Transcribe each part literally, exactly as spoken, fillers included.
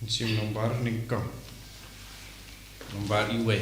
Sim nombar nyngkong. Nombar iwei.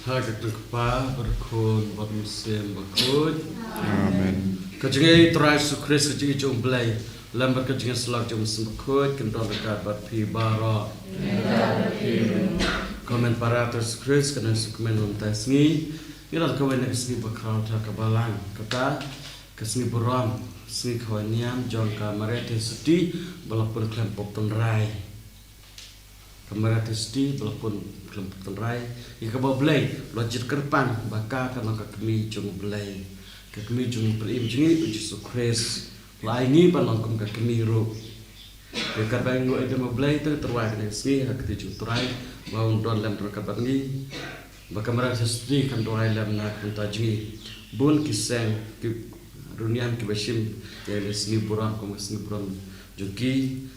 Ha ka kyrteng ka Kpa, bad ka Khun, bad ka Mynsiem Bakhuid. Amen. Ka jingïeit u Trai Jisu Khrist, ka jingïeit jong u Blei, lem bad ka jingïasyllok jong u Mynsiem Bakhuid, kin don ryngkat bad phi baroh. Kmen para u Trai Jisu Khrist, kane sa kmen mynta ka sngi. Ngi don kawei na ka sngi bakhraw ha ka balang. Kata ka sngi burom, sngi khawai niam jong ka Maria Theisotti, ba la pun khlem pop tynrai. Ka Maria Theisotti ba la pun khlem pop tynrai ïa kaba u Blei u la jied kyrpang ba ka kan long ka kmie jong u Blei, ka kmie jong u Pyrshah jong ngi u Jisu Khrist. La ai ngi ban long kum ka kmie ruh. Te katba ngi ïohi ïa u Blei, te tyrwa kane ka sngi ha ka kti jong u Trai ba un don lem ryngkat bad ngi. Ba ka Maria Theisotti kan duwai lem na ka bynta jong ngi. Bun ki seng ki rynïeng kiba shim ïa kane ka sngi burom kum ka sngi burom jong ki.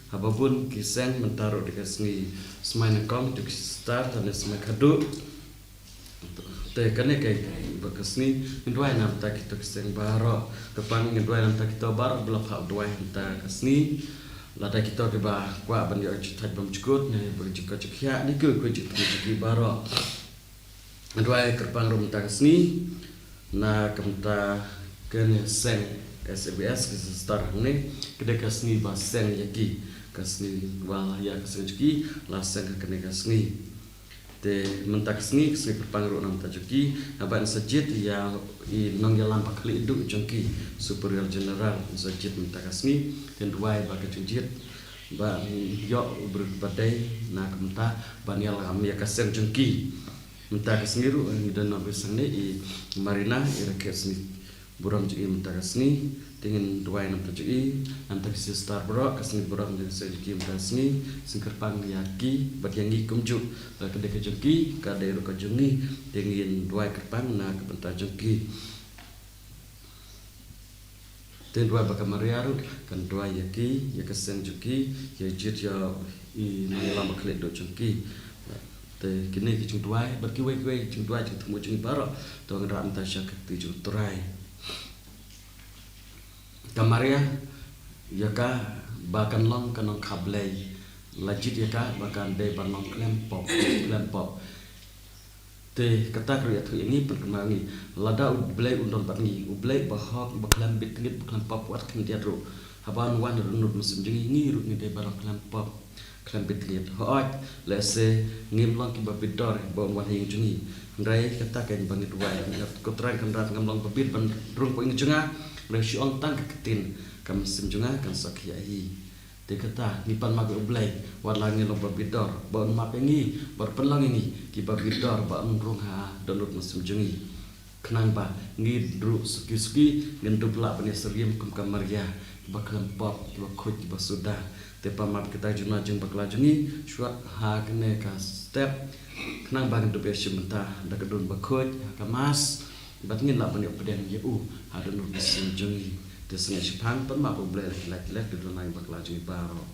Haba bun ki seng mynta ruh dei ka sngi smai nyngkong jong ki sister, lane smai khadduh. Te kane ka, ba ka sngi ngin duwai na bynta kito ki seng baroh. Kyrpang ngin duwai na bynta kito baroh ba la phah duwai mynta ka sngi. Lada kito kiba kwah ban ïoh jingthait bymjukut ne ba jingkoit jingkhiah ne kiwei kiwei jingthmu jong ki baroh. Duwai kyrpang ruh mynta ka sngi na ka bynta kane seng S A B S, ki sister hangne, ka dei ka sngi ba seng ïa ki, ka sngi ba la ïa ka seng jong ki la seng ha kane ka sngi. Te mynta ka sngi, ka sngi kyrpang ruh na ka bynta jong ki, naba yn sa jied ïa i nongïalam ba khlieh duh jong ki, Superior General, yn sa jied mynta ka sngi. Te duwai ba ka jingjied ba ïoh u briew ba dei na ka bynta ban ïalam ïa ka seng jong ki. Mynta ka sngi ruh ngi don na bynta sngi i Marina, i rakhe sngi burom jong i mynta ka sngi. Te ngin duwai na bynta jong i, na bynta ki sister baroh, ka sngi burom jong i mynta ka sngi. Sngi kyrpang ïa ki bad ïa ngi kumjuh. Ka dei ka jong ki, ka dei ruh ka jong ngi. Te ngin duwai kyrpang na ka bynta jong ki. Te duwai ba ka Maria ruh kan duwai ïa ki, ïa ka seng jong ki, ïa jied ïa i nongïalam ba khlieh duh jong ki. Te kine ki jingduwai bad kiwei kiwei jingduwai jingthmu jong ngi baroh, to ngin rah mynta sha ka kti jong u Trai. Ka Maria, ïa ka ba kan long ka nongkha Blei, la jied ïa ka ba kan dei ban long khlem pop, khlem pop. Te kata ka ruh ïathuh ïa ngi, pynkynmaw ïa ngi, lada u Blei un don bad ngi, u Blei ba hok, ba khlem bit tngit, ba khlem pop wat khyndiat ruh, haba un wan ha dohnud mynsiem jong ngi, ngi ruh ngi dei ban long khlem pop, khlem bit tngit. Hooid, lehse ngim long kiba bit dor ba un wan ha ïing jong ngi, hynrei kata keiñ ba ngi duwai, ko Trai Kynrad, ngam long ba bit ban rung hapoh ïing jong nga, hynrei shu ong tang ka ktien, ka mynsiem jong nga kan sa khiah hi. Te kata ngi pan map ïa u Blei, wat la ngi long ba bit dor, ba un map ïa ngi, ba un pynlong ïa ngi kiba bit dor, ba un rung ha dohnud mynsiem jong ngi. Khnang ba ngi ruh suki suki ngin dup lah ban ïasyriem kum ka Maria, kiba khlem pop, kiba khuid, kiba suda. Te pan map kita jingma jingbakla jong ngi, shuwa ha kane ka step, khnang ba ngin dup ïashim bynta da ka dun bakhuid ha ka Mass. Bad ngin lah ban ïoh pdiang ïa u ha dohnud mynsiem jong ngi. Te sngewsih shaphang, pan map ïa u Blei, la ki lait lait ki duna ki bakla jong ngi baroh.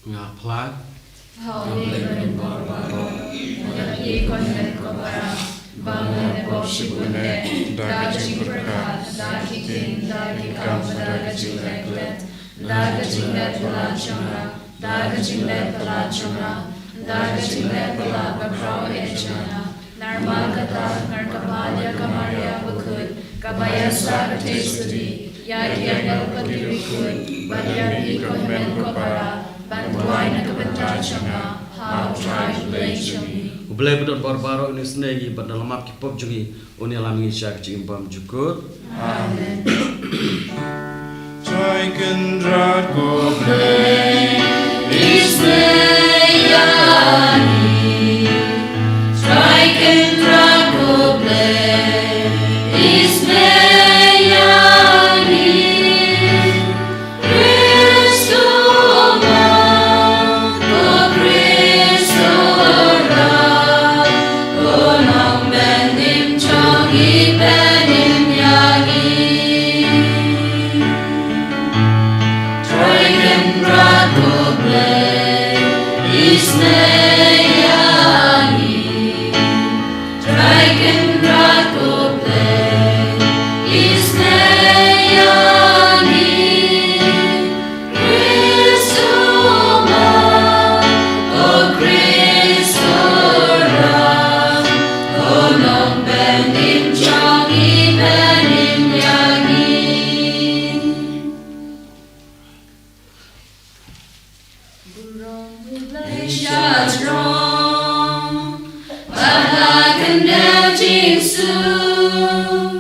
Nga phla. Haleluya, bor bor. Nga ïeit ko hynmen ko para ba nga la pop shibun eh, da ka jingpyrkhat, da ki ktien, da ki kam, da ka jingleh klet. Da ka jingleh palat jong nga, da ka jingleh palat jong nga, da ka jingleh palat bakhraw eh jong nga. Namar kata nga kyrpad ïa ka Maria bakhuid, kaba ïa sah ka Trai Jisu, ïa ki angel bad ki riewkhuid, bad ïa phi ko hynmen ko para, ban duwai na ka bynta jong nga ha u Trai Blei jong ngi. U Blei badonbor baroh un isynei ïa ngi bad na la map ki pop jong ngi un ïalam ïa ngi sha ka jingim bymjukut. Amen. Trai Kynrad ko Blei, isynei ïa ngi. Trai Kynrad ko Blei, isynei ïa ngi. Khrist u Mawlai, ko Khrist u Rai, ko Nongpynim jong ngi, pynim ïa ngi. Trai Kynrad ko Blei, isynei ïa ngi. Trai Kynrad ko Blei, isynei ïa ngi. Khrist u Mawlai, ko Khrist u Rai, ko Nongpynim jong ngi, pynim ïa ngi. Burom u Blei sha jrong, bad ha ka khyndew jingsuk,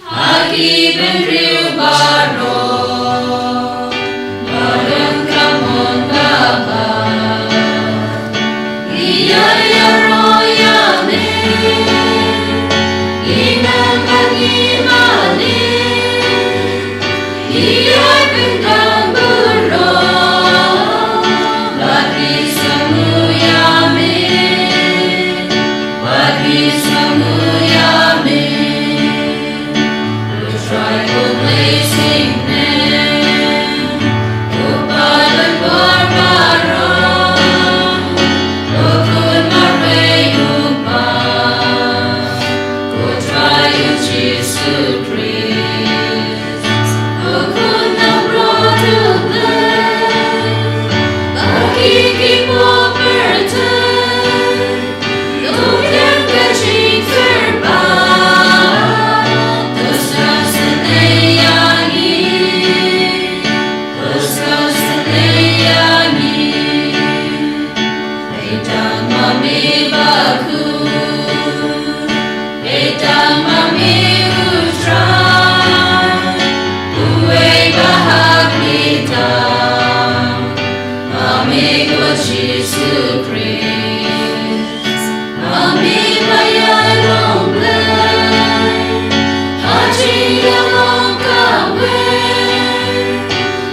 ha ki bynriew baroh, ba don ka mon kaba. Ngi ïa ïaroh ïa me, ngi nang bad ngi mane. Ngi ïai pyndonkam burom, bad ngi sngewnguh ïa me, bad ngi sngewnguh ïa me. U Trai U Blei synshar, U Kpa jong bor baroh, U Khun marwei U Kpa, U Trai U Jisu Khrist. U Khun Nongrot U Blei, ba ki ki pop pyrthei, to khlem ka jingkyrpad, to sngewsynei ïa ngi, to sngewsynei ïa ngi. Hei tang ma me bakhuid, hei tang ma me U Trai, uwei ba ha khlieh tam, ma me ko Jisu Khrist, ma me ba ïai long Blei ha jingïalong kawei.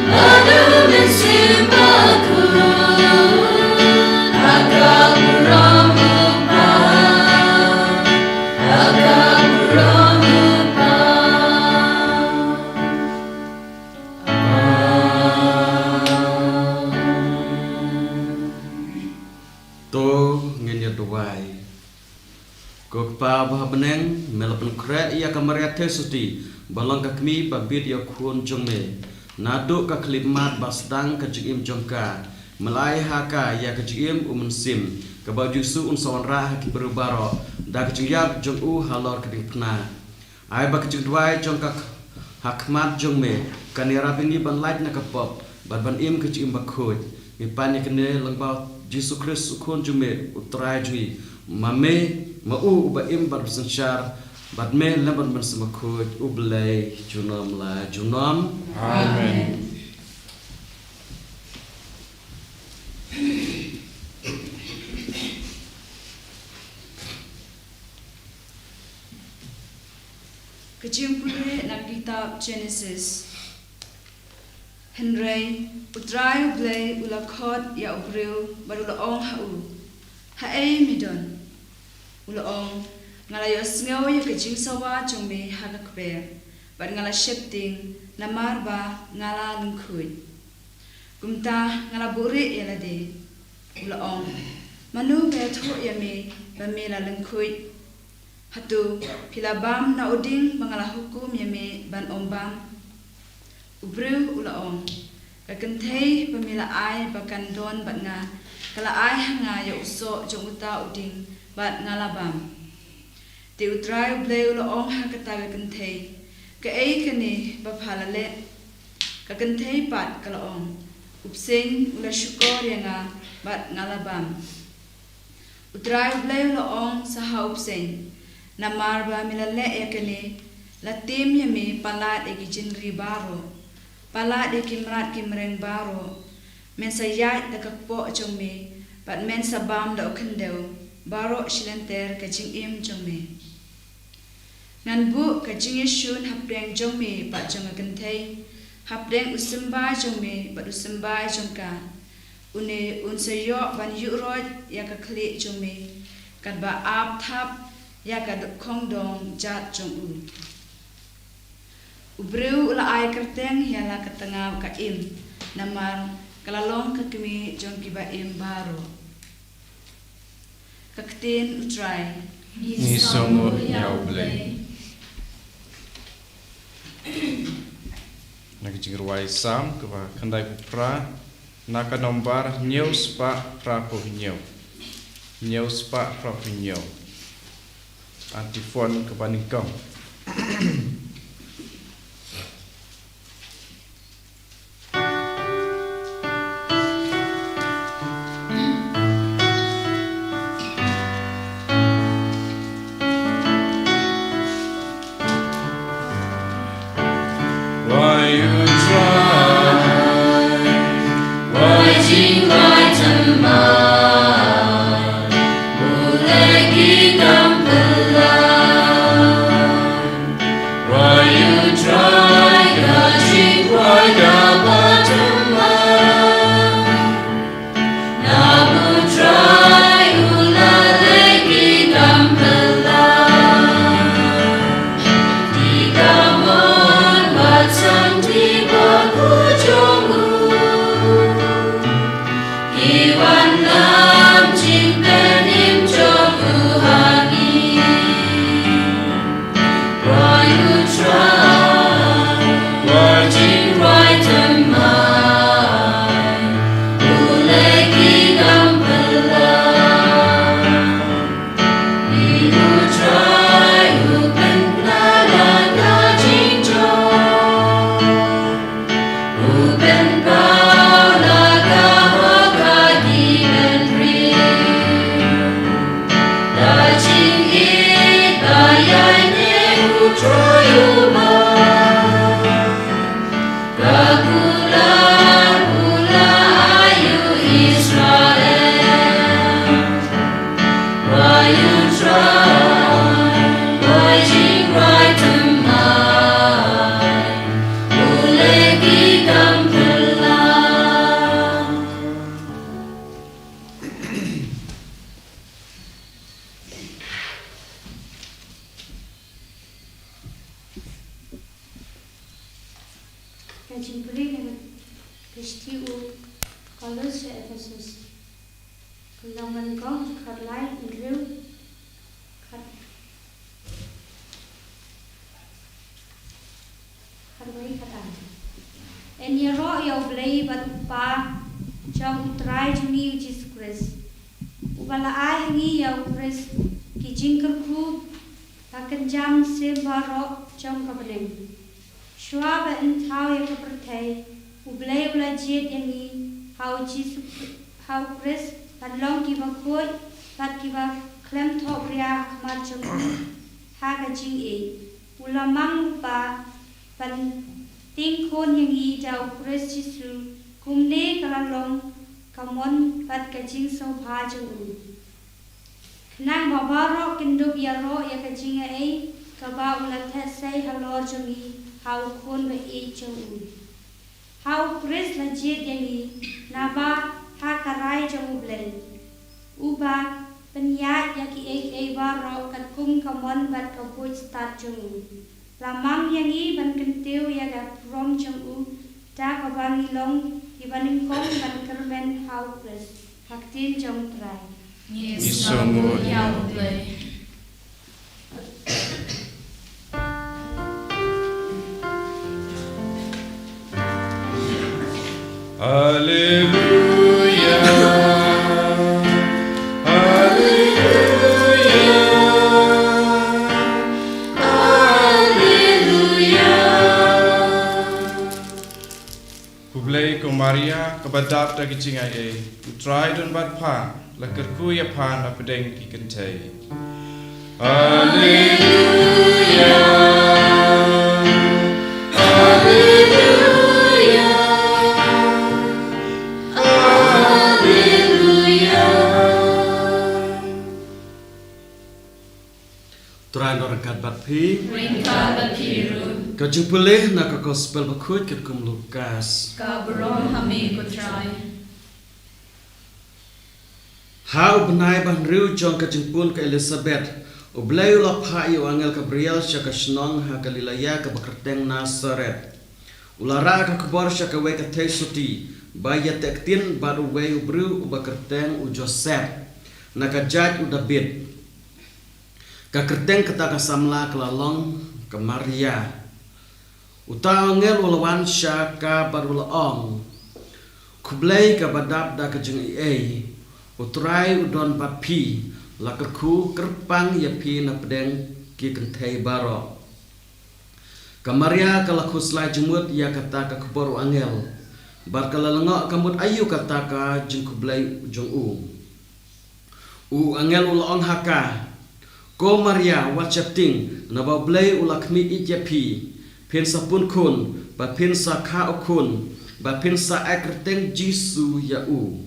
Bad U Mynsiem Bakhuid, ha ka burom U Kpa, ha ka burom U Kpa. Amen. To ngin ïa duwai. Ko Kpa ba ha bneng, me la pynkhreh ïa ka Maria Theisotti ba long ka kmie ba bieit ïa u Khun jong me. Naduh ka khyllipmat ba sdang ka jingim jong ka, me la ai ha ka ïa ka jingim U Mynsiem, kaba U Jisu un sa wanrah ha ki briew baroh da ka jingïap jong u halor ka diengphna. Ai ba ka jingduwai jong ka ha khmat jong me kan ïarap ïa ngi ban lait na ka pop bad ban im ka jingim bakhuid. Ngi pan ïa kane lyngba U Jisu Khrist U Khun jong me U Trai jong ngi. Ma me, ma u uba im bad uba synshar bad me lem bad U Mynsiem Bakhuid, U Blei junom la junom. Amen. Ka jingpule na ka kitab Jenesis. Hynrei U Trai U Blei u la khot ïa u briew bad u la ong ha u, "Haei me don?" U la ong, "Nga la ïohsngew ïa ka jingsawa jong me ha ka kper, bad nga la sheptieng namar ba nga la lyngkhuid. Kumta nga la buhrieh ïa lade." U la ong, "Mano ba ïathuh ïa me ba me la lyngkhuid? Hato phi la bam na u dieng ba nga la hukum ïa me ban ym bam?" U briew u la ong, Ka kynthei ba me la ai ba kan don bad nga, ka la ai ha nga ïa u soh jong uta u dieng, bad nga la bam. Te U Trai U Blei u la ong ha kata ka kynthei, "Kaei kane ba pha la leh?" Ka kynthei pat ka la ong, "U bseiñ u la shukor ïa nga, bad nga la bam." U Trai U Blei u la ong sa ha u bseiñ, "Namar ba me la leh ïa kane, la tim ïa me palat ïa ki jingri baroh, palat ïa ki mrad ki mreng baroh. Men sa ïaid da ka kpoh jong me, bad men sa bam da u khyndew baroh shilynter ka jingim jong me. Ngan buh ka jingïashun hapdeng jong me bad jong ka kynthei, hapdeng u symbai jong me bad u symbai jong ka. Une un sa ïoh ban ïuhroit ïa ka khlieh jong me, katba ap thap ïa ka khongdong jat jong u." U briew u la ai kyrteng ïa la ka tnga ka Im, namar ka la long ka kmie jong kiba im baroh. Ka ktien U Trai. Ngi sngewnguh ïa U Blei. Na ka jingrwai Salm kaba khyndaiphew phra, na ka nombar hynñiew spah phraphew hynñiew. Hynñiew spah phraphew hynñiew. Antiphon kaba nyngkong. Why you try? Why jingwai thymmai? U leh ki kam pynlong. Why you try? Ka jingwai ka ba thymmai. Na U Trai u la leh ki kam pynlong. Ki kamon bad san ki bakhraw jong u, ki wanlam jingpynim jong u ha ngi. Why you try? Why jingwai thymmai? U leh ki kam pynlong. Ni U Trai u pynpaw la ka jingjop. U pynpaw la ka hok ha ki bynriew. Da jingïeit ba ïaineh U Trai u ba. Ka kular u la ai ïa u Israel. Why you try? Why jingwai thymmai? U leh ki kam pynlong. Ka jingpule na ka shithi u Paulus sha Ephesus. Ka lynnong ba nyngkong, khatlai, hynriew, khat, khatwei, khatar. Yn ïaroh ïa U Blei bad U Kpa jong U Trai jong ngi U Jisu Khrist, uba la ai ha ngi ïa U Khrist ki jingkyrkhu ba kynja mynsiem baroh jong ka bneng. Shuwa ba yn thaw ïa ka pyrthei, U Blei u la jied ïa ngi ha U Jisu, ha U Khrist, ban long kiba khuid bad kiba khlem thohbria ha khmat jong u ha ka jingïeit. U la mang U Kpa ban tieng khun ïa ngi da U Khrist Jisu, kumne ka la long ka mon bad ka jingsngewbha jong u. Khnang ba baroh kin dup ïaroh ïa ka jingaiei kaba u la theh sei halor jong ngi ha U Khun ba ïeit jong u. Ha U Khrist la jied ïa ngi, naba ha ka rai jong U Blei, uba pynïaid ïa kiei kiei baroh katkum ka mon bad ka buit stad jong u. La mang ïa ngi ban kyntiew ïa ka burom jong u, da kaba ngi long kiba nyngkong ban kyrmen ha U Khrist. Ka ktien jong U Trai. Ngi sngewnguh ïa U Blei. Haleluya. Haleluya. Haleluya. Khublei ko Maria, kaba dap da ka jingaiei. U Trai u don bad pha, la kyrkhu ïa pha na pdeng ki kynthei. Haleluya. Haleluya. Haleluya. Trai un don ryngkat bad phi. Ryngkat bad phi ruh. Ka jingpule na ka Gospel bakhuid katkum u Lukas. Ka burom ha me ko Trai. Ha u bnai ba hynriew jong ka jingpun ka Elisabet, U Blei u la phah ïa u angel Gabriel sha ka shnong ha Galilea kaba kyrteng Nasaret. U la rah ka khubor sha kawei ka thei suti ba ïateh ktien bad uwei u briew uba kyrteng u Joseph, na ka jait u Dabid. Ka kyrteng kata ka samla ka la long ka Maria. Uta u angel u la wan sha ka bad u la ong, Khublei kaba dap da ka jingaiei, U Trai u don bad phi, la kyrkhu kyrpang ïa phi na pdeng ki kynthei baroh. Ka Maria ka la khuslai jingmut ïa kata ka khubor u angel, bad ka la lyngngoh ka mut aïu kata ka jingkhublei jong u. U angel u la ong ha ka, Ko Maria, wat sheptieng, naba U Blei u la khmih ïeit ïa phi, phin sa pun khun, bad phin sa kha u khun, bad phin sa ai kyrteng Jisu ïa u.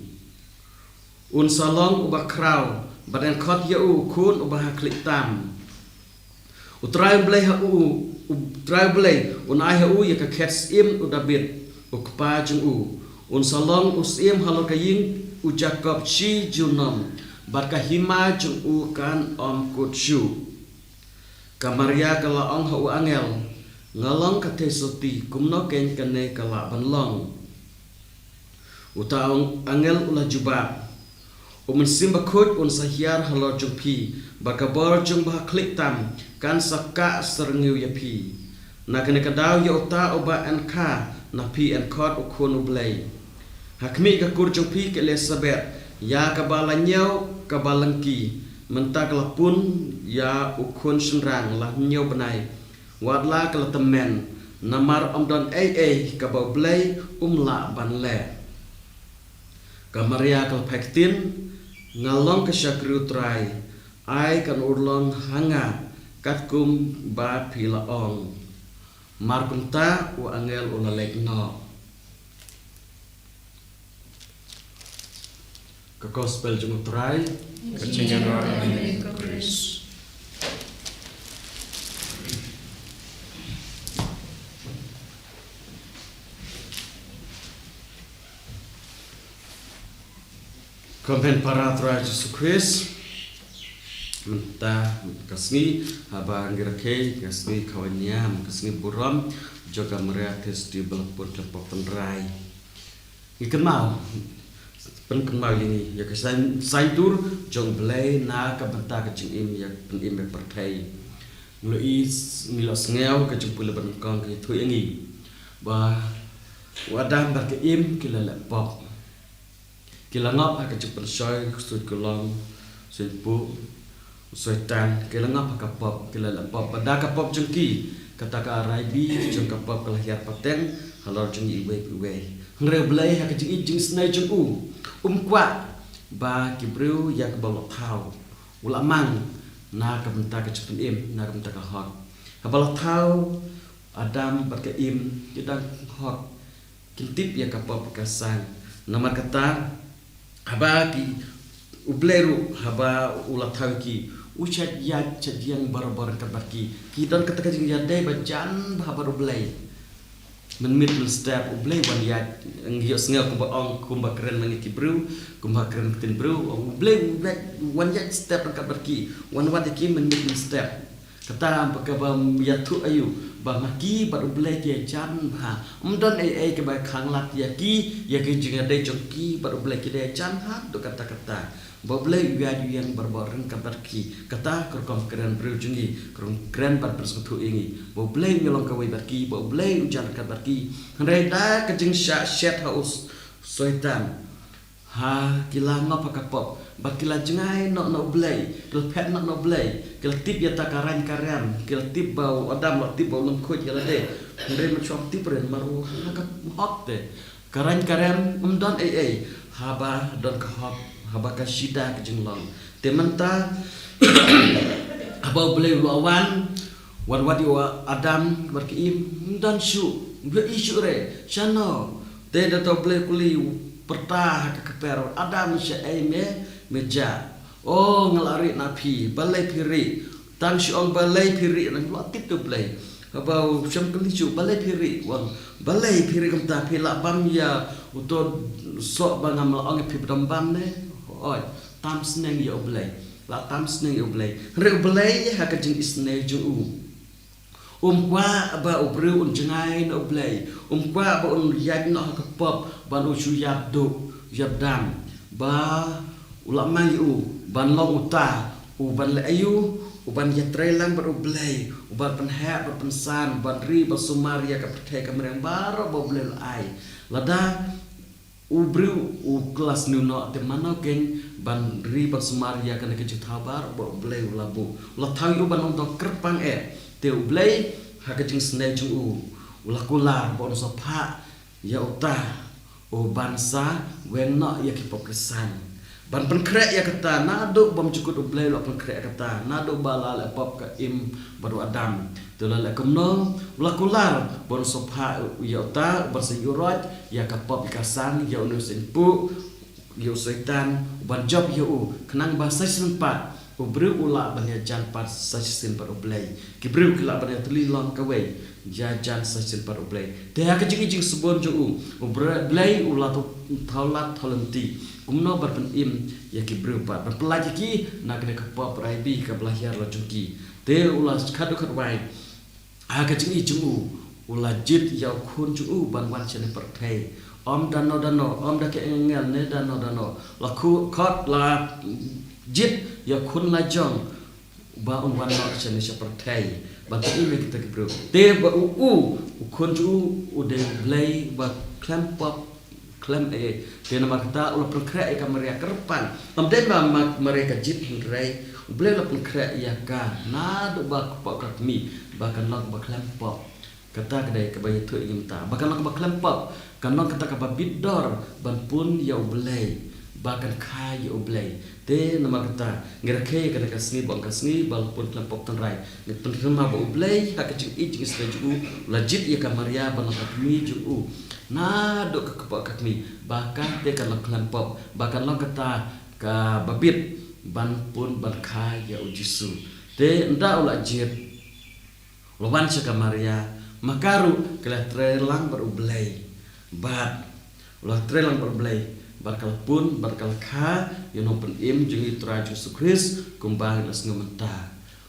Un sa long uba khraw, bad yn khot ïa u u Khun uba ha khlieh tam. U Trai U Blei ha u, U Trai U Blei un ai ha u ïa ka khet syiem u Dabid, u kpa jong u. Un sa long u syiem halor ka ïing u Jakob shi junom, bad ka hima jong u kan ym kut shuh. Ka Maria ka la ong ha u angel, Nga long ka thei suti, kumno keiñ kane ka lah ban long? Uta u angel u la jubab, U Mynsiem Bakhuid un sa hiar halor jong phi, bad ka bor jong uba ha khlieh tam kan sa kah syrngiew ïa phi. Na kane ka daw ïa uta uba yn kha na phi yn khot u Khun U Blei. Ha khmih ka kur jong phi ka Elisabet, ïa kaba la ñiew kaba lyngkhi, mynta ka la pun ïa u khun shynrang la hynñiew bnai. Wat la ka la tymmen, namar ym don ei ei kaba U Blei um lah ban leh. Ka Maria ka la phai ktien, Nga long ka shakri U Trai, ai kan urlong ha nga katkum ba phi la ong. Mar kumta u angel u la leit noh. Ka Gospel jong U Trai. Ka jingïaroh ïa me ko Khrist. Ko hynmen para Trai Jisu Khrist. Mynta ka sngi haba ngi rakhe ka sngi kawei niam, ka sngi burom jong ka Maria Theisotti ba la pun khlem pop tynrai. Ngi kynmaw, pynkynmaw ïa ngi ïa ka saiñ, saiñdur jong U Blei na ka bynta ka jingim ïa, pynim ïa pyrthei. Ngi la i, ngi la sngew ka jingpule ba nyngkong ka ïathuh ïa ngi ba u Adam bad ka Im ki la leh pop. Ki la ngop ha ka jingpynshoi, ka suiñ kulong, suiñ puh, u Soitan, ki la ngop ha ka pop, ki la leh pop, bad da ka pop jong ki, kata ka raibi jong ka pop ka la hiar pateng halor jong ngi iwei pa iwei. Hynrei U Blei ha ka jingïeit jingisnei jong u, um kwah ba ki briew ïa kaba u la thaw u la mang na ka bynta ka jingpynim, na ka bynta ka hok. Haba la thaw Adam bad ka Im, ki dang hok, kin tip ïa ka pop ka sang. Namar kata, haba ki, U Blei ruh, haba u la thaw ïa ki, u shait ïaid, shait ïeng barabor ryngkat bad ki. Ki don kata ka jingïadei ba jan bha bad U Blei. Mynmiet mynstep U Blei u wan ïaid, ngi ïohsngew kumba ong, kumba kren na ngi ki briew, kumba kren ktien briew, U Blei u wan ïaid step ryngkat bad ki, wan wad ïa ki mynmiet mynstep. Kata ba kaba ïathuh aïu, ba ma ki bad U Blei ki jan bha. Ym don ei ei kaba khanglad ïa ki, ïa ki jingïadei jong ki bad U Blei, ki dei jan bha, haduh katta katta. Ba U Blei u ïaid u ïeng barabor ryngkat bad ki. Kata ka rukom kren briew jong ngi, ka rukom kren ban pynsngewthuh ïa ngi. Ba U Blei u ïalong kawei bad ki, ba U Blei u jan ryngkat bad ki. Hynrei da ka jingshah shet ha u s-, Soitan. Ha ki la ngop ha ka pop, bad ki la jngai noh na U Blei, ki la phet noh na U Blei, ki la tip ïa ta ka rain ka rem, ki la tip ba u Adam u la tip ba u lyngkhuid ïa lade. Hynrei mynshwa ym tip re namar u ha ka hok te. Ka rain ka rem ym don ei ei haba don ka hok, haba ka shida ka jinglong. Te mynta haba U Blei u la wan, wan wad ïa u Adam bad ka Im, ym don shuh, ym ïohi shuh re shano. Te da uta U Blei u kylli, u pyrta ha ka kper, Adam, shaei me, me jah? O, nga la rieh na phi. Balei phi rieh? Tang shu ong balei phi rieh, nang la tip te U Blei. Haba u shym kylli shuh balei phi rieh, u ong balei phi rieh kumta, phi lah bam ïa uto u soh ba ngam la ong ïa phi ba dang bam ne? Hooid, tam sneng ïa U Blei. La tam sneng ïa U Blei. Hynrei U Blei ha ka jingisynei jong u, um kwah ba u briew un jngai na U Blei. Um kwah ba un ïaid noh ha ka pop ban u shu ïap duh ïap dam. Ba u la mang ïa u ban long uta uban leh aïu? Uban ïatrei lang bad U Blei, uban pynheh bad pynsan, ban ri ban sumar ïa ka pyrthei ka mariang baroh ba U Blei u la ai. Lada u briew u kylla sniew noh, te mano kein ban ri ban sumar ïa kane ka jingthaw baroh ba U Blei u la buh? U la thaw ïa u ban long uta u kyrpang eh. Te U Blei ha ka jingisynei jong u, u la kular ba un sa phah ïa uta uban sa weng noh ïa ki pop ki san. Ban pynkhreh ïa kata, naduh bym jukut U Blei u la pynkhreh ïa kata, naduh ba la leh pop ka Im bad u Adam. Te u la leh kumno? U la kular ba un sa phah ïa uta uban sa ïuhroit ïa ka pop ïa ka san, ïa une u seiñpuh, ïa u Soitan, uban jop ïa u, khnang ba sa shisien pat u briew u lah ban ïajan pat sa shisien bad U Blei. Ki briew ki lah ban ïatylli long kawei, ïajan sa shisien bad U Blei. Te ha ka jing, jingsbun jong u, U Bre-, Blei u la thaw, thaw lad thaw lynti kumno ban pynim ïa ki briew pat, ban pyllait ïa ki na kane ka pop raibi kaba la hiar la jong ki. Te u la khadduh khadwai ha ka jingi jong u, u la jied ïa u Khun jong u ban wan shane pyrthei. Ym da no da no, ym da ki angel ne da no da no. La khu-, khot, la jied ïa u Khun la jong ba un wan noh shane sha pyrthei ban pynim ïa kita ki briew. Te ba u, u, u Khun jong u u dei U Blei ba khlem pop khlem ei ei. Te namar kata u la pynkhreh ïa ka Maria kyrpang. Ym dei ba ma-, Maria ka jied hynrei U Blei u la pynkhreh ïa ka naduh ba kpoh ka kmie ba kan long ba khlem pop. Kata ka dei kaba ïathuh ïa ngi mynta, ba kan long kaba khlem pop, kan long kata kaba bit dor ban pun ïa U Blei, ba kan kha ïa U Blei. Te namar kata ngi rakhe ïa kane ka sngi, ba ong ka sngi ba la pun khlem pop tynrai. Ngi pynthikna ba U Blei ha ka jingïeit jingisynei jong u, u la jied ïa ka Maria ban long ka kmie jong u naduh ka kpoh ka kmie, ba kata kan long khlem pop, ba kan long kata kaba bit ban pun ban kha ïa U Jisu. Te ynda u la jied, u la wan sha ka Maria, ma ka ruh ka la trei lang bad U Blei. Bad u la trei lang bad U Blei, bad ka la pun, bad ka la kha ïa u Nongpynim jong ngi, U Trai Jisu Khrist, kumba ngi la sngew mynta.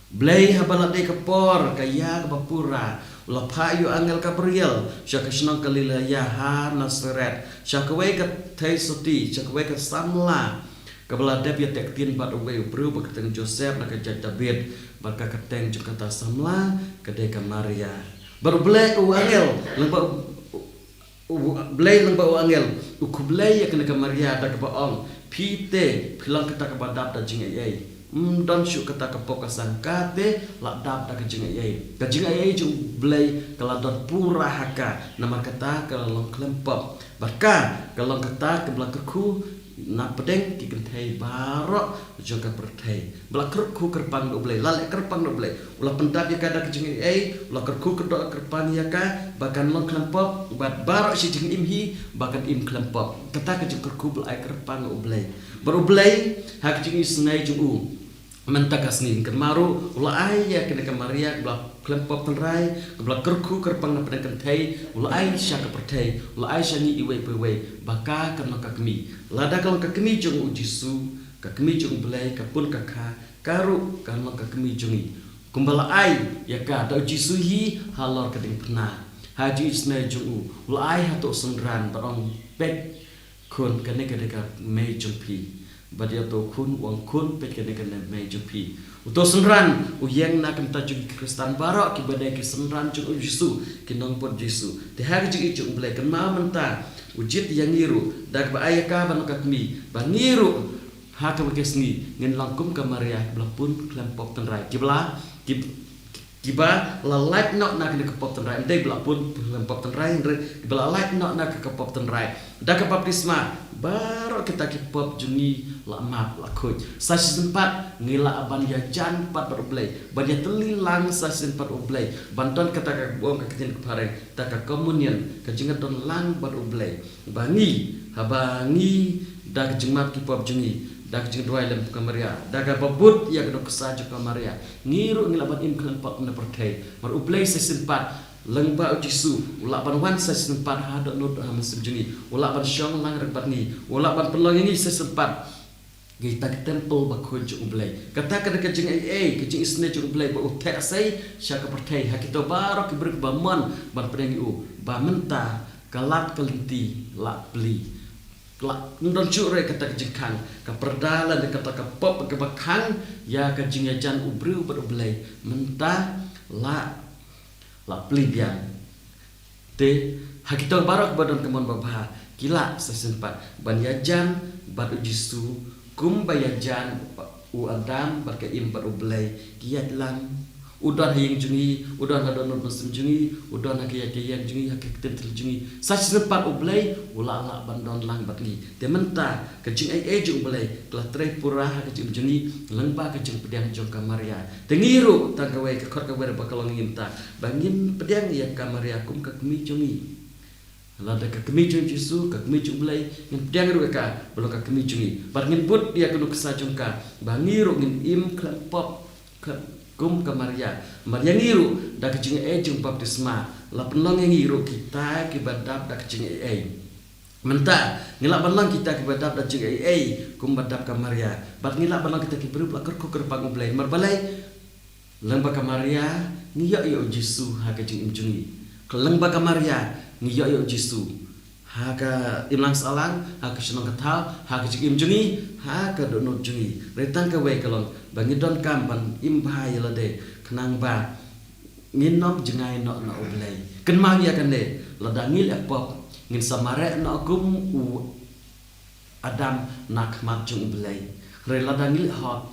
U Blei haba la dei ka por ka ïa kaba pura, u la phah ïa u angel Gabriel sha ka shnong Galilea ha Nasaret, sha kawei ka theisotti, sha kawei ka samla kaba la dep ïateh ktien bad uwei u briew ba kyrteng Joseph na ka jaid Dabid, bad ka kyrteng jong kata samla ka dei ka Maria. Bad U Blei, u angel lyngba u, u, u Blei lyngba u angel u khublei ïa kane ka Maria da kaba ong, phi te phi long kata kaba dap da jingaiei. Ym don shuh kata ka pop ka san, ka te la dap da ka jingaiei. Ka jingaiei jong U Blei ka la don pura ha ka, namar kata ka la long khlem pop. Bad ka, ka long kata kaba la kyrkhu na pdeng ki kynthei baroh jong ka pyrthei. Ba la kyrkhu kyrpang da U Blei, la leh kyrpang da U Blei. U la pyndap ïa ka da ka jingaiei, u la kyrkhu kyrdoh kyrpang ïa ka ba kan long khlem pop, bad baroh shi jingim hi ba kan im khlem pop. Kata ka jingkyrkhu ba la ai kyrpang da U Blei. Bad U Blei ha ka jingisynei jong u, mynta ka sngi, kynmaw ruh u la ai ïa kane ka Maria kaba la khlem pop tynrai, kaba la kyrkhu kyrpang na pdeng kynthei, u la ai sha ka pyrthei, u la ai sha ngi iwei pa iwei, ba ka kan long ka kmie. Lada ka long ka kmie jong U Jisu, ka kmie jong U Blei, ka pun ka kha, ka ruh kan long ka kmie jong ngi. Kumba la ai ïa ka da U Jisu hi halor ka diengphna, ha jingisynei jong u, u la ai hato u synran bad ong, peit khun, kane ka dei ka mei jong phi. Bad ïa uto u khun u ong, khun, peit kane ka dei ka mei jong phi. U Uto u synran u ïeng na ka bynta jong ki Khristan baroh kiba dei ki synran jong u Jisu, ki nongbud Jisu. Te ha ka jingïeit jong u Blei, kynmaw mynta u jied ïa ngi ruh da kaba ai ïa ka ban long ka kmie, ba ngi ruh ha kawei ka sngi ngin long kum ka Maria, kiba la pun khlem pop tynrai, kiba la, ki, kiba la lait noh na kane ka pop tynrai. Ym dei ba la pun khlem pop tynrai, hynrei kiba la lait noh na ka, ka pop tynrai. Da ka baptisma baroh kita ki pop jong ngi la map, la khuid. Sa shisien pat ngi lah ban ïajan pat bad u Blei, ban ïatylli lang sa shisien pat u Blei, ban don kata kaba ong ka ktien ka phareng, kata ka communion, ka jingïadon lang bad u Blei. Ba ngi, haba ngi, da ka jingmap ki pop jong ngi, da ka jingduwai lem ka Maria, da kaba bud ïa ka nuksa jong ka Maria, ngi ruh ngi lah ban im khlem pop na pyrthei. Namar u Blei sa shisien pat, lyngba u Jisu, u lah ban wan sa shisien pat ha dohnud ha mynsiem jong ngi, u lah ban shong lang ryngkat bad ngi, u lah ban pynlong ïa ngi sa shisien pat kita ki temple ba khuid jong u Blei. Kata ka dei ka jingaiei, ka jingisynei jong u Blei ba u theh sei sha ka pyrthei ha kito baroh ki briew kiba mon ban pdiang ïa u, ba mynta ka lad ka lynti la plie. La, ym don shuh ruh kata ka jingkhang, ka pyrda lane kata ka pop kaba khang ïa ka jingïajan u briew bad u Blei, mynta la, la plie biang. Te ha kito baroh kiba don ka mon babha, ki lah sa shisien pat ban ïajan bad u Jisu, kumba ïajan u Adam bad ka Im bad u Blei, ki ïaid lang. U don ha ïing jong ngi, u don ha dohnud mynsiem jong ngi, u don ha ka ïaid ka ïeng jong ngi, ha ka ktien thylliej jong ngi. Sa shisien pat u Blei u lah lah ban don lang bad ngi. Te mynta ka jingaiei jong u Blei ka la trei pura ha ka jingim jong ngi lyngba ka jingpdiang jong ka Maria. Te ngi ruh, tang kawei, ka khot kawei ruh ba ka long ïa ngi mynta, ba ngin pdiang ïa ka Maria kum ka kmie jong ngi. Lada ka kmie jong u Jisu, ka kmie jong u Blei, ngin pdiang ruh ïa ka ba long ka kmie jong ngi. Bad ngin bud ïa ka nuksa jong ka, ba ngi ruh ngin im khlem pop, khlem, kum ka Maria. Bad ïa ngi ruh, da ka jingaiei jong baptisma, la pynlong ïa ngi ruh kita kiba dap da ka jingaiei. Mynta ngi lah ban long kita kiba dap da jingaiei kumba dap ka Maria. Bad ngi lah ban long kita ki briew ba la kyrkhu kyrpang u Blei. Namar balei? Lyngba ka Maria ngi ïoh ïa u Jisu ha ka jingim jong ngi. Ka, lyngba ka Maria ngi ïoh ïa u Jisu ha ka imlang sahlang, ha ka shnong ka thaw, ha ka jingim jong ngi, ha ka dohnud jong ngi. Hynrei tang kawei ka long ba ngi donkam ban im bha ïa lade, khnang ba ngin ym jngai noh na u Blei. Kynmaw ïa kane, lada ngi leh pop, ngin sa mareh noh kum u Adam na khmat jong u Blei. Hynrei lada ngi leh hok,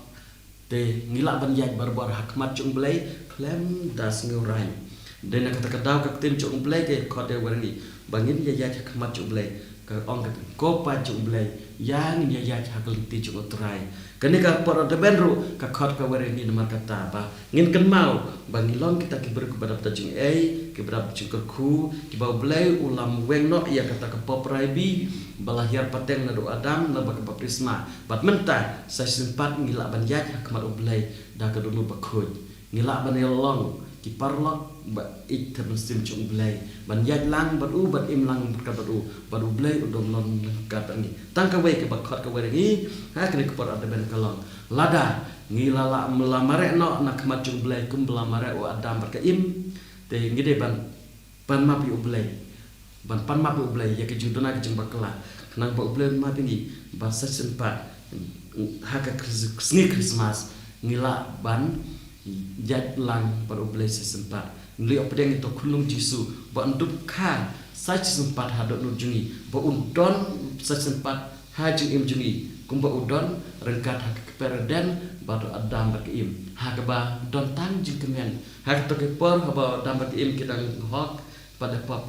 te ngi lah ban ïaid barabor ha khmat jong u Blei khlem da sngewraiñ. Dei na kata ka daw ka ktien jong u Blei ka khot ïa ngi ba ngin ïaid ha khmat jong u Blei. Ka ong ka, ko paid jong u Blei, ïa ngin ïaid ha ka lynti jong u Trai. Kane ka por Advent ruh ka khot kawei ïa ngi namar kata ba ngin kynmaw ba ngi long kita ki briew kiba dap da jingaiei, kiba dap da jingkyrkhu, kiba u Blei u la weng noh ïa kata ka pop raibi ba la hiar pateng naduh u Adam lyngba ka baptisma. Bad mynta sa shisien pat ngi lah ban ïaid ha khmat u Blei da ka dohnud ba khuid. Ngi lah ban ïalong ki paralok ba ïeit ha mynsiem jong u Blei, ban ïaid lang bad u, ban im lang ryngkat bad u, bad u Blei u don lang ryngkat bad ngi. Tang kawei kaba khot kawei ïa ngi ha kane ka por Advent ka long, lada ngi la, la, la mareh noh na khmat jong u Blei kumba la mareh u Adam bad ka Im, te ngi dei ban pan map ïa u Blei. Ban pan map ïa u Blei ïa ka jingduna ka jingbakla, khnang ba u Blei un map ïa ngi, ba sa shisien pat ha ka Khris-, sngi Krismas ngi lah ban ïaid lang bad u Blei sa shisien pat. Ngi lah pdiang ïa uto u khunlung Jisu ba un dup kha sa shisien pat ha dohnud jong ngi, ba un don sa shisien pat ha jingim jong ngi kumba u don ryngkat ha ka kper Eden bad u Adam bad ka Im, ha kaba don tang jingkmen. Ha kato ka por haba u Adam bad ka Im ki dang hok bad da pop,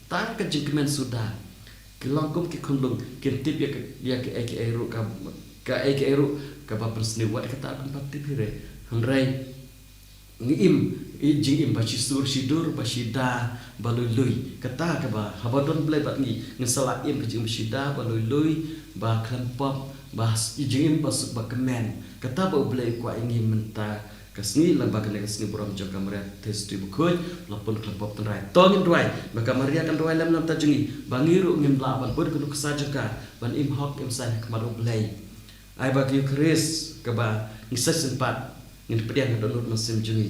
tang ka jingkmen suda. Ki long kum ki khunlung, kin tip ïa ka, ïa kaei kaei ruh ka, kaei kaei ruh kaba pynsniew, wat kata kin pat tip hi re. Hynrei ngi im, i jingim ba shi sur shi dur, ba shi da, ba lui lui. Kata kaba haba don Blei bad ngi, ngin sa lah im ka jingim ba shi da, ba lui lui, ba khlem pop, ba s-, i jingim ba suk ba kmen. Kata ba u Blei u kwah ïa ngi mynta ka sngi, lyngba kane ka sngi burom jong ka Maria Theisotti Bakhuid, la pun khlem pop tynrai. To ngin duwai ba ka Maria kan duwai lem na ka bynta jong ngi, ba ngi ruh ngin lah ban bud ka nuksa jong ka, ban im hok im saiñ ha khmat u Blei. Ai ba ka Eukharist kaba ngi sa shisien pat ngin pdiang ha dohnud mynsiem jong ngi,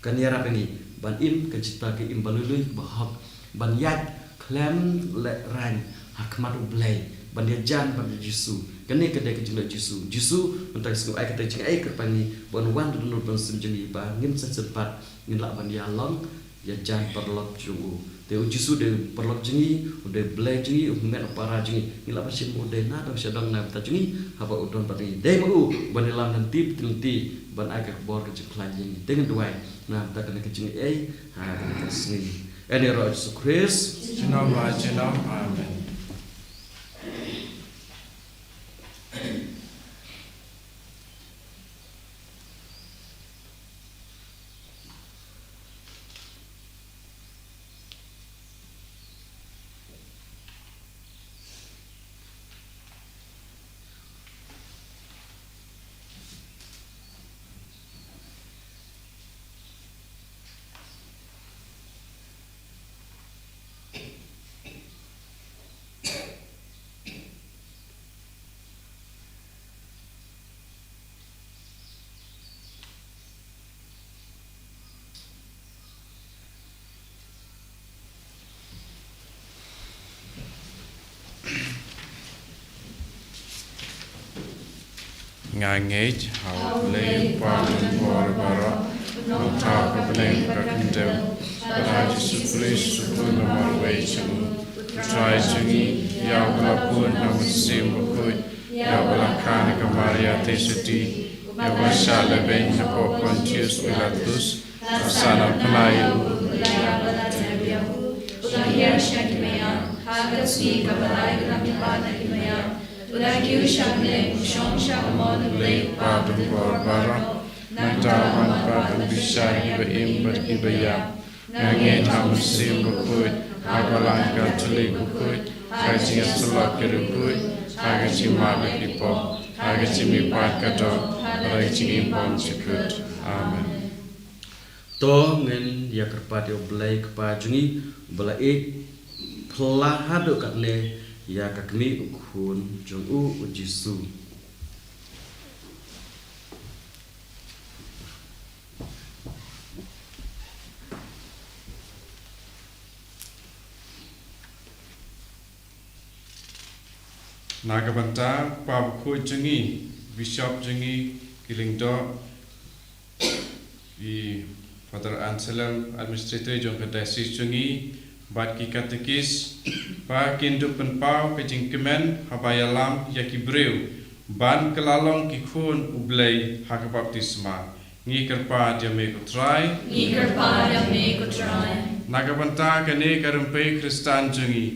kan ïarap ïa ngi ban im ka jingim, ka im ba lui lui, ba hok, ban ïaid khlem lehraiñ ha khmat u Blei. ban ïajan bad ïa Jisu. Kane ka dei ka jingleh Jisu. Jisu mynta ka sngi u ai kata ka jingaiei kyrpad ïa ngi ban wan da dohnud ban sim jong ngi ba ngin sa sngewthuh ngin lah ban ïalong ïajan paralok jong u. Te u Jisu u dei paralok jong ngi, u dei Blei jong ngi, u dei u para jong ngi. Ngi lah ban shim u dei na dong sha dong na bynta jong ngi, haba u don bad ngi. Dei ma u ban ïalam lynti lynti ban ai ka khubor ka jingpyllait ïa ngi. Te ngin duwai na bynta kane ka jingaiei ha kane ka sngi. Ha ïing u Jisu Khrist. Junom la junom. Amen. Nga ngeit ha U Blei u Kpa jong ngi uba bor baroh, u nongthaw ha bneng bad ha khyndew, bad ha U Jisu Khrist u khun ba marwei jong u, u Trai jong ngi, ïa uba la bun na u Mynsiem Bakhuid, ïa uba la kha na ka Maria Theisotti, ïa uba la shah lehbeiñ hapoh Pontius Pilatus, la sahnarphna ïa u, la ïap bad la tep ïa u, u la hiar sha ki maïap, ha ka sngi kaba lai u la mihpat na ki maïap, u la kiew sha bneng, u shong sha ka mon U Blei u Kpa uba bor baroh, nangta un wan pat ban bishar ïa kiba im bad kiba ïap. Nga ngeit ha U Mynsiem Bakhuid, ha ka Balang Katholik bakhuid, ha ka jingïasyllok ki riewkhuid, ha ka jingmap ïa ki pop, ha ka jingmihpat ka doh, ha ka jingim bymjukut. Amen. To ngin ïa kyrpad ïa U Blei Kpa jong ngi, uba la ïeit phylla haduh katne ïa ka kmie u Khun jong u, u Jisu. Na ka bynta u Kpa Bakhuid jong ngi, Bishop jong ngi, ki Lyngdoh, i Father Anselm, Administrator jong ka Diocese jong ngi, bad ki Katekis, ba kin dup pynpaw ka jingkmen haba ïalam ïa ki briew ban kylla long ki khun U Blei ha ka baptisma. Ngi kyrpad ïa me ko Trai. Ngi kyrpad ïa me ko Trai. Na ka bynta kane ka rympei Khristan jong ngi,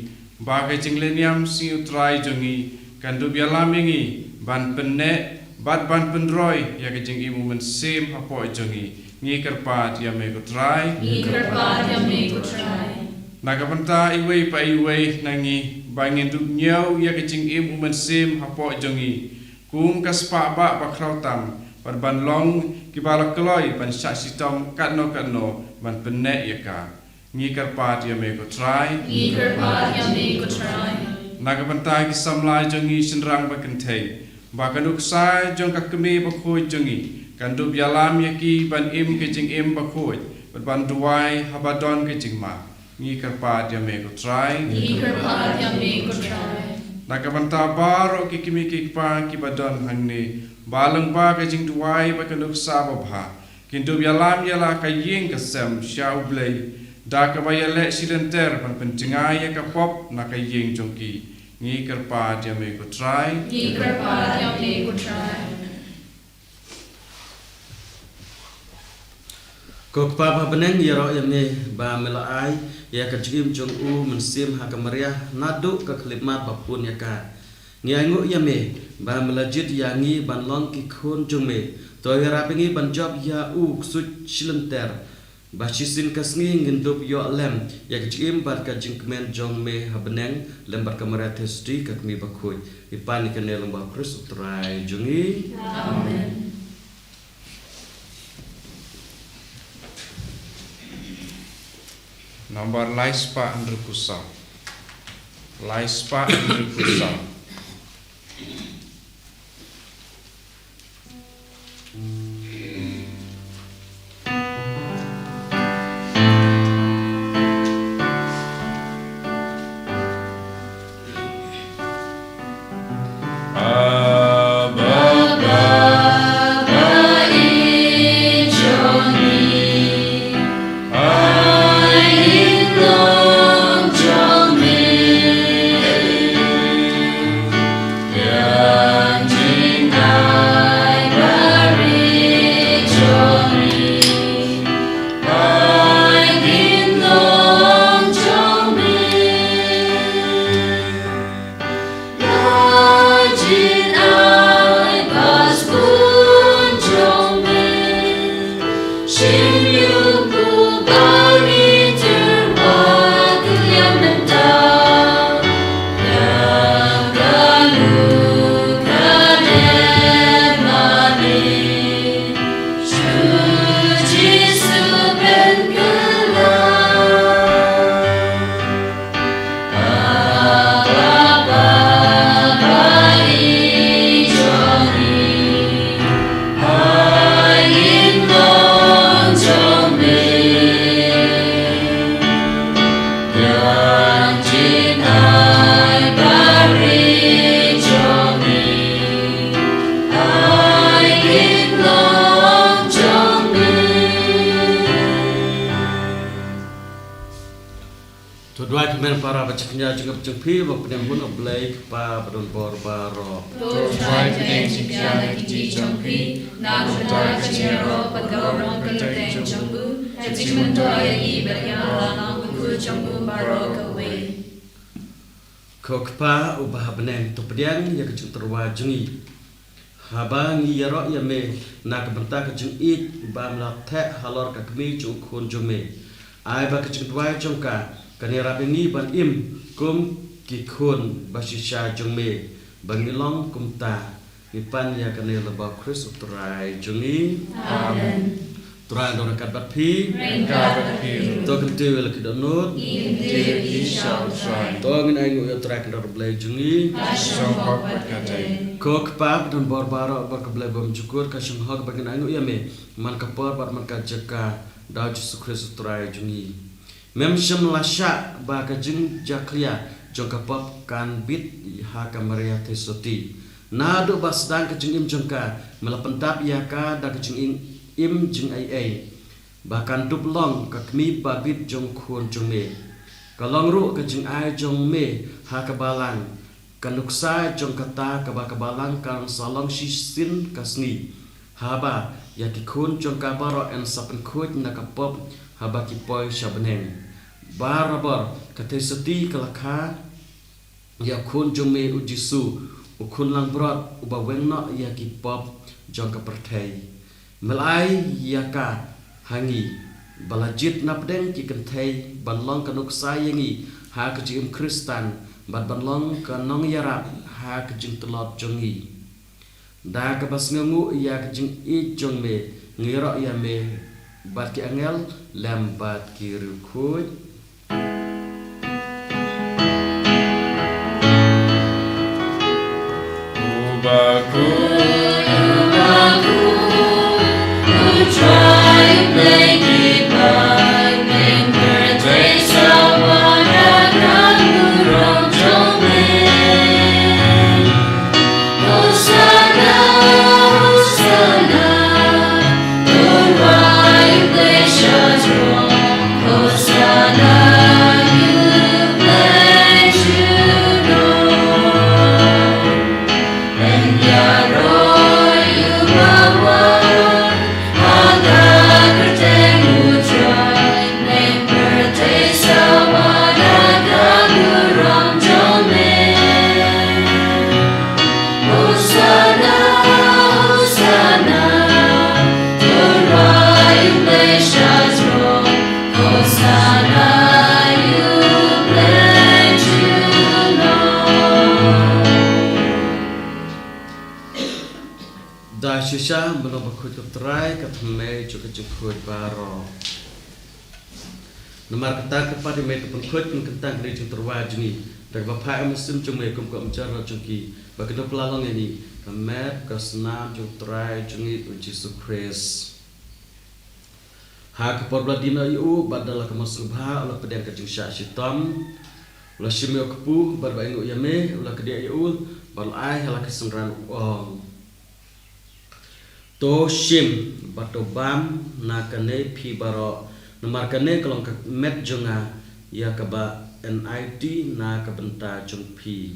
ba ka jinglehniam Sngi U Trai jong ngi kan dup ïalam ïa ngi ban pynneh bad ban pynroi ïa ka jingim U Mynsiem hapoh jong ngi. Ngi kyrpad ïa me ko Trai. Ngi kyrpad ïa me ko Trai. Na ka bynta iwei pa iwei na ngi, ba ngin dup ñiew ïa ka jingim U Mynsiem hapoh jong ngi, kum ka spah bah bakhraw tam, bad ban long kiba la kloi ban shah shitom katno katno ban pynneh ïa ka. Ngi kyrpad ïa me ko Trai. Ngi kyrpad ïa me ko Trai. Na ka bynta ki samla jong ngi shynrang ba kynthei, ba ka nuksa jong ka Kmie Bakhuid jong ngi kan dup ïalam ïa ki ban im ka jingim bakhuid bad ban duwai haba don ka jingma. Ngi kyrpad ïa me ko Trai. Ngi kyrpad ïa me ko Trai. Na ka bynta baroh ki kmie ki kpa kiba don hangne, ba lyngba ka jingduwai bad ka nuksa babha, kin dup ïalam ïa la ka ïing ka sem sha U Blei, da kaba ïaleh shilynter ban pynjngai ïa ka pop na ka ïing jong ki. Ngi kyrpad ïa me ko Trai. Ngi kyrpad ïa me ko Trai. Ko Kpa ba ha bneng, ïaroh ïa me ba me la ai ïa ka jingim jong U Mynsiem ha ka Maria naduh ka khyllipmat ba pun ïa ka. Ngi ainguh ïa me ba me la jied ïa ngi ban long ki khun jong me. To ïarap ïa ngi ban jop ïa u ksuid shilynter, ba shisien ka sngi ngin dup ïoh lem ïa ka jingim bad ka jingkmen jong me ha bneng lem bad ka Maria Theisotti ka Kmie Bakhuid. Ngi pan ïa kane lyngba U Khrist U Trai jong ngi. Amen. Nambar lai spah hynriewphew saw. Lai spah hynriewphew saw. Para ba jingkñia jingïap jong phi, ba pynïaid bun ïa U Blei Kpa ba don bor baroh. To trai pynïaid jingkñia na ki kti jong phi, na ka bynta ka jingïaroh bad ka burom kyrteng jong u, ka jingmyntoi ïa ngi bad ïa la u khun jong u baroh kawei. Ko Kpa uba ha bneng, to pdiang ïa ka jingtyrwa jong ngi. Haba ngi ïaroh ïa me na ka bynta ka jingïeit ba me la theh halor ka kmie jong u khun jong me, ai ba ka jingduwai jong ka kan ïarap ïa ngi ban im kum ki khun ba shisha jong me, ba ngi long kumta. Ngi pan ïa kane lyngba U Khrist U Trai jong ngi. Amen. Trai un don ryngkat bad phi. Ryngkat bad phi ruh. To kyntiew ïa la ki dohnud. Ngi kyntiew ïa ki sha U Trai. To ngin ainguh ïa U Trai Kynrad U Blei jong ngi. Ka shong bok bad ka dei. Ko Kpa ba don bor baroh bad ka Blei bymjukut, ka shong hok ba ngin ainguh ïa me man ka por bad man ka jaka, da U Jisu Khrist U Trai jong ngi. Mem shym la shah ba ka jingjakhlia jong ka pop kan bit ha ka Maria Theisotti. Naduh ba sdang ka jingim jong ka, me la pyndap ïa ka da ka jingim jingaiei, ba kan dup long ka kmie ba bit jong u khun jong me. Ka long ruh ka jingai jong me ha ka balang, ka nuksa jong kata kaba ka balang kan sa long shisien ka sngi, haba ïa ki khun jong ka baroh yn sa pynkhuid na ka pop haba ki poi sha bneng. Barabor ka Theisotti ka la kha ïa u khun jong me U Jisu, u khun langbrot uba weng noh ïa ki pop jong ka pyrthei. Me la ai ïa ka ha ngi ba la jied napdeng ki kynthei ban long ka nuksa ïa ngi ha ka jingim Khristan, bad ban long ka nongïarap ha ka jingtlot jong ngi. Da kaba sngewnguh ïa ka jingïeit jong me, ngi ïaroh ïa me bad ki angel lem bad ki riewkhuid. Da shisha, me long bakhuid ko Trai, ka thymmei jong ka jingkhuid baroh. Namar kata kyrpad ïa me, to pynkhuid pynkyntang kane ka jingtyrwa jong ngi, da kaba phah ïa u Mynsiem jong me kum ka umjar jong ki, ba kin ïoh kylla long ïa ngi ka met ka snam jong u Trai jong ngi U Jisu Khrist. Ha ka por ba la die noh ïa u, bad da la ka mon sngewbha u la pdiang ka jingshah shitom, u la shim ïa u kpu, bad ba ainguh ïa me, u la kdiah ïa u, bad u la ai ha la ki synran, u ong: To shim bad to bam na kane phi baroh, namar kane ka long ka met jong nga, ïa kaba yn aiti na ka bynta jong phi.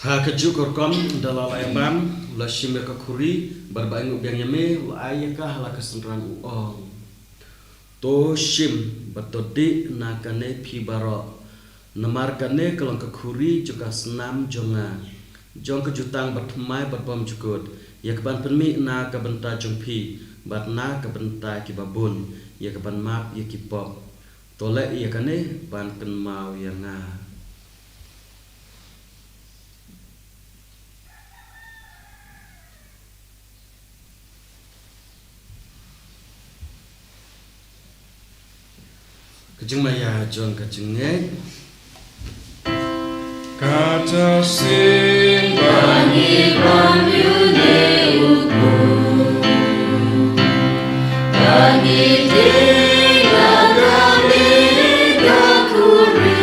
Ha kajuh ka rukom da la la ïa bam, u la shim ïa ka khuri, bad ba ainguh biang ïa me, u la ai ïa ka ha la ka synran, u ong: To shim bad to dih na kane phi baroh, namar kane ka long ka khuri jong ka snam jong nga, jong ka jutang bathymmai bad bymjukut, ïa kaban pynmih na ka bynta jong phi bad na ka bynta ki babun, ïa kaban map ïa ki pop. To leh ïa kane ban kynmaw ïa nga. Ka jingmaïa jong ka jingngeit. Kata shisien ba ngi bam ïa une u kpu, ba ngi dih na kane ka khuri.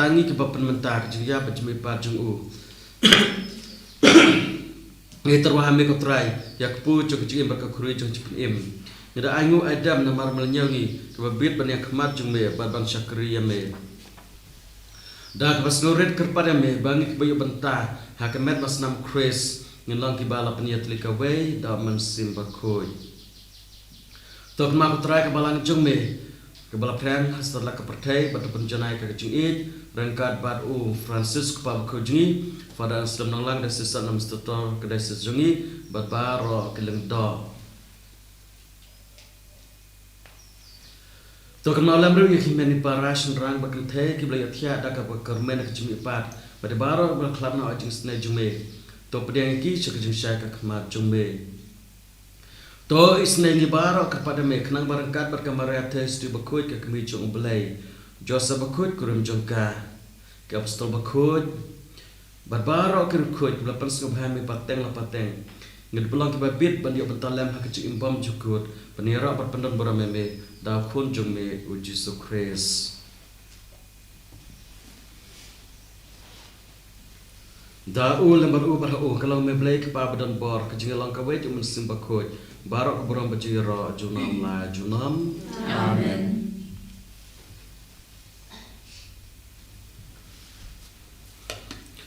Ngi kiba pynmynta ka jingïap bad jingmihpat jong u. Ngi tyrwa ha me ko Trai, ïa ka kpu jong ka jingim bad ka khuri jong ka jingpynim. Ngi da ai nguh ai dem namar me la ñiew ngi, kiba bit ban ïa khmat jong me, bad ban shakri ïa me. Da kaba sngewrit kyrpad ïa me, ba ngi kiba ïoh bynta ha ka met ba snam Khrist, ngin long kiba la pynïatylli kawei da u Mynsiem Bakhuid. To kynmaw ko Trai ka balang jong me, kaba la pyrshang ha satlak ka pyrthei, bad to pynjanai ka jingïeit ryngkat bad u Francis u kpa bakhuid jong ngi, Father Anselm Nonglang, Diocesan Administrator ka diocese jong ngi, bad baroh ki lyngdoh. To kynmaw lem ruh ïa ki hynmen ki para shynrang bad kynthei kiba la ïohthiah da kaba kyrmen ka jingmihpat, bad ïa baroh kiba la khlad noh ha ka jingsnei jong me. To pdiang ïa ki sha ka jingshai ka khmat jong me. To isnei ngi baroh kyrpad ïa me, khnang ba ryngkat bad ka Maria Theisotti bakhuid ka kmie jong u Blei, Joseph bakhuid kurim jong ka, ki apostol bakhuid, bad baroh ki riewkhuid kiba la pynsngewbha ïa me pateng la pateng, ngin pynlong kiba bit ban ïoh bynta lem ha ka jingim bymjukut, ban ïaroh bad pyndonburom ïa me da u Khun jong me u Jisu Khrist. Da u lem bad u bad ha u, ka long me Blei Kpa badonbor, ka jingïalong kawei jong u Mynsiem Bakhuid, baroh ka burom bad jingïaroh junom la junom. Amen.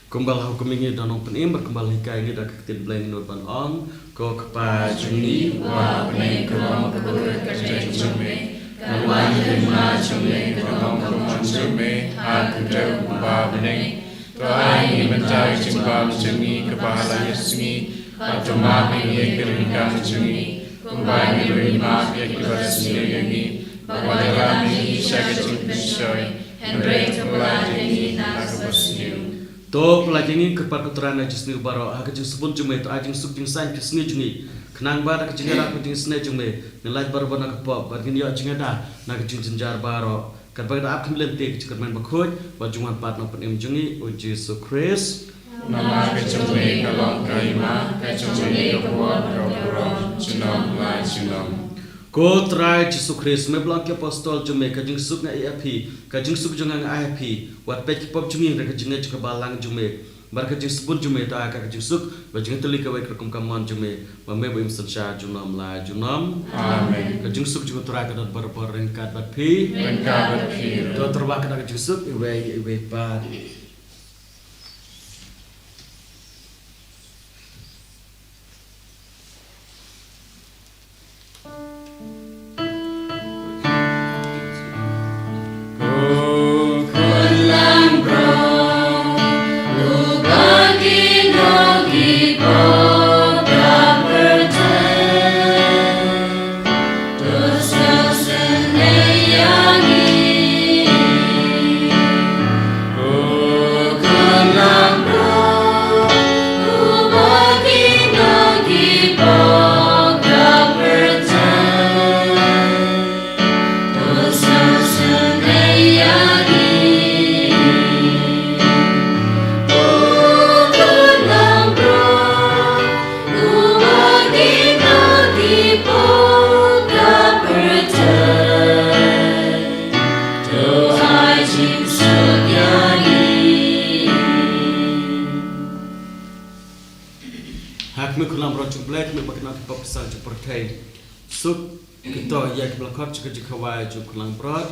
Kumba la hukum ïa ngi da u Nongpynim, bad kumba la hikai ïa ngi da ka ktien Blei, ngin nud ban ong: Ko Kpa jong ngi uba ha bneng, ka long kaba kyrkhu ka kyrteng jong me, kan wan ka hima jong me, kan long ka mon jong me ha ka kyrteng uba ha bneng. To ai ïa ngi mynta ka jingbam jong ngi kaba ha la ïa sngi, bad to map ïa ngi ïa ki ryngkang jong ngi, kumba ngi ruh ngi map ïa kiba sngewsih ïa ngi, bad wat ïalam ïa ngi sha ka jingpynshoi, hynrei to pynlait ïa ngi na kaba sniew. To pynlait ïa ngi, kyrpad ko Trai, na ka jingsniew baroh, ha ka jingsbun jong me, to ai jingsuk jingsaiñ ka sngi jong ngi, khnang ba da ka jingïarap ka jingisnei jong me, ngin lait baroh na ka pop, bad ngin ïoh jingïada na ka jingjynjar baroh. Katba ngi da ap khmih lynti ka jingkyrmen bakhuid, bad jingwan pat u Nongpynim jong ngi u Jisu Khrist. Namar ka jong me ka long ka hima, ka jong me ka bor, ka burom, junom la junom. Ko Trai Jisu Khrist, me ba la ong ki apostol jong me, ka jingsuk nga ai ïa phi, ka jingsuk jong nga nga ai ïa phi. Wat peit ki pop jong ngi, hynrei ka jingngeit jong ka balang jong me, bad ka jingsbun jong me, to ai ka jingsuk bad jingïatylli kawei ka rukom ka mon jong me, ba me ba im synshar junom la junom. Amen. Ka jingsuk jong u Trai ka don barabor ryngkat bad phi. Ryngkat bad phi. To tyrwa ka da ka jingsuk iwei iwei pat. Ha khmih, khun langbrot jong U Blei, khmih ba kin long ki pop ki sang jong pyrthei. Suk kito ïa kiba la khot sha ka jingkhawai jong u khun langbrot.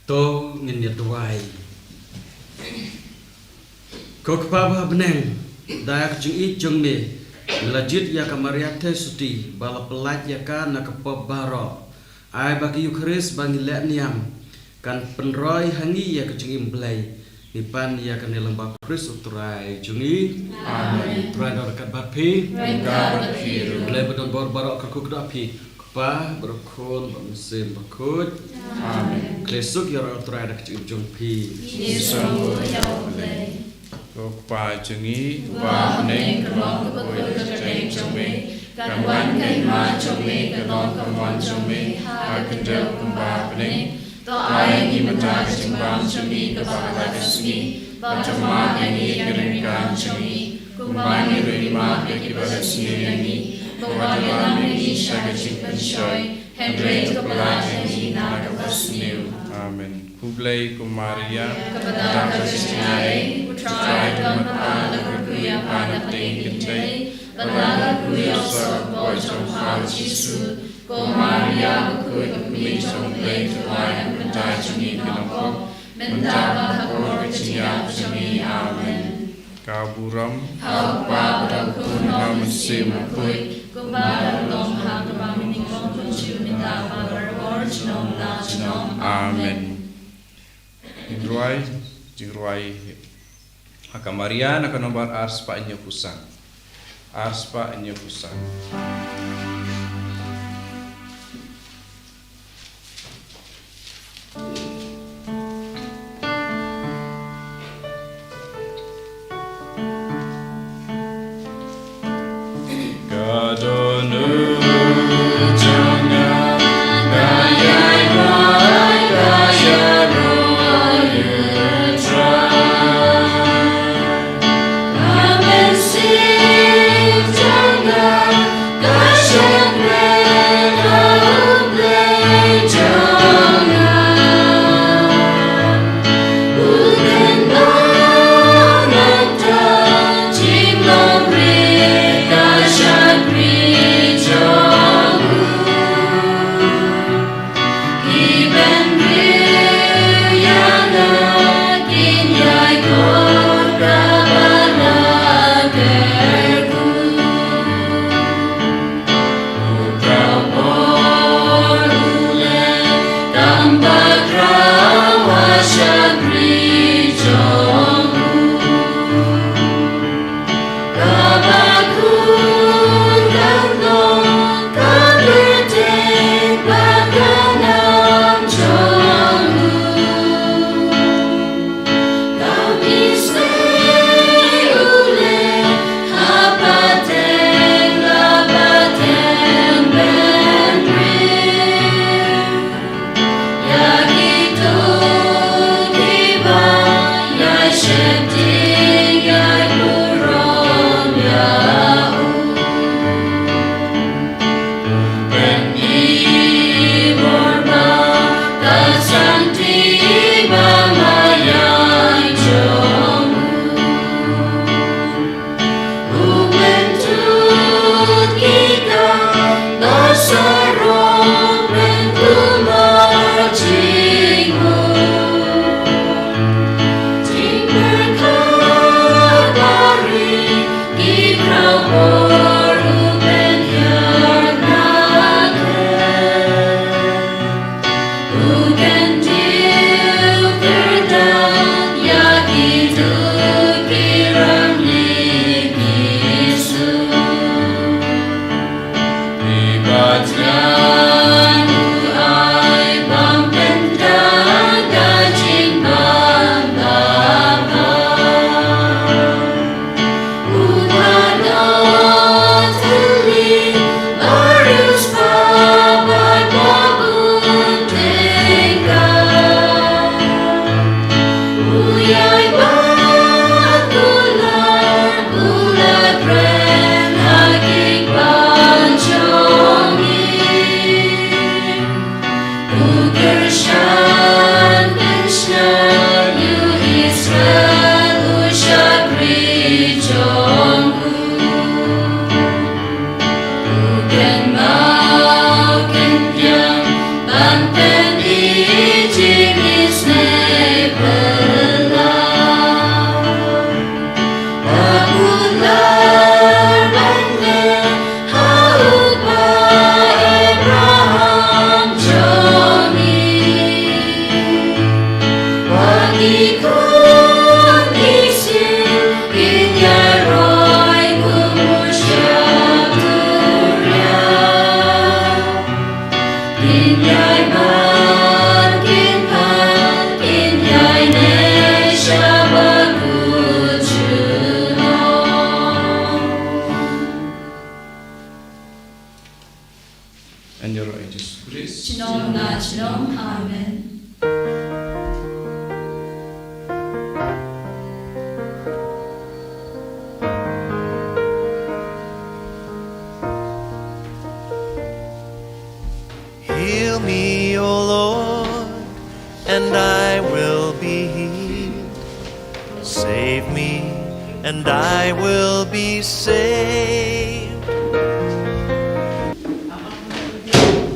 To ngin ïa duwai. Ko Kpa ba ha bneng, da ka jingïeit jong me, me la jied ïa ka Maria Theisotti, ba la pyllait ïa ka na ka pop baroh. Ai ba ka Eukharist ba ngi leh niam kan pynroi ha ngi ïa ka jingim Blei. Ngi pan ïa kane lang bad Khrist u Trai jong ngi. Amen. Trai da ryngkat bad phi. Ryngkat bad phi ruh. Blei ba don bor baroh kyrkhu kyrdoh ïa phi. Kpa, bad u Khun, bad u Mynsiem Bakhuid. Amen. Khublei suk ïa u Trai da ka jingim jong phi. Ïa u Blei. Ko Kpa jong ngi, uba ha bneng, ka long kaba khuid ka kyrteng jong me, kan wan ka hima jong me, kan long ka mon jong me ha ka khyndew kumba ha bneng. To ai ïa ngi mynta ka jingbam jong ngi kaba ha la ka sngi, bad to map ïa ngi ïa ki ryngkang jong ngi, kumba ngi ruh ngi map ïa kiba leh sniew ïa ngi, bad wat lam ïa ngi sha ka jingpynshoi, hynrei to pynlait ïa ngi na kaba sniew. Amen. Khublei ko Maria, kaba don ka jingaiei, u Trai u don bad pha, la kyrkhu ïa pha na pdeng kynthei, bad la kyrkhu ïa u soh u kpoh jong pha u Jisu. Ko Maria bakhuid, ko Kmie jong U Blei, to duwai ïa ngi mynta jong ngi ki nongpop, mynta bad ha ka por ka jingïap jong ngi. Amen. Ka burom ha u Kpa bad ha u Khun bad ha u Mynsiem Bakhuid, kumba la long ha kaba mynta, kumjuh mynta bad barabor, junom la junom. Amen. Jingrwai, jingrwai ha ka Maria na ka nombar arspah hynñiewphew san. Arspah hynñiewphew san. Yn ïaroh ïa Jisu Khrist. Junom la junom. Amen. Heal me, O Lord, and I will be healed. Save me, and I will be saved.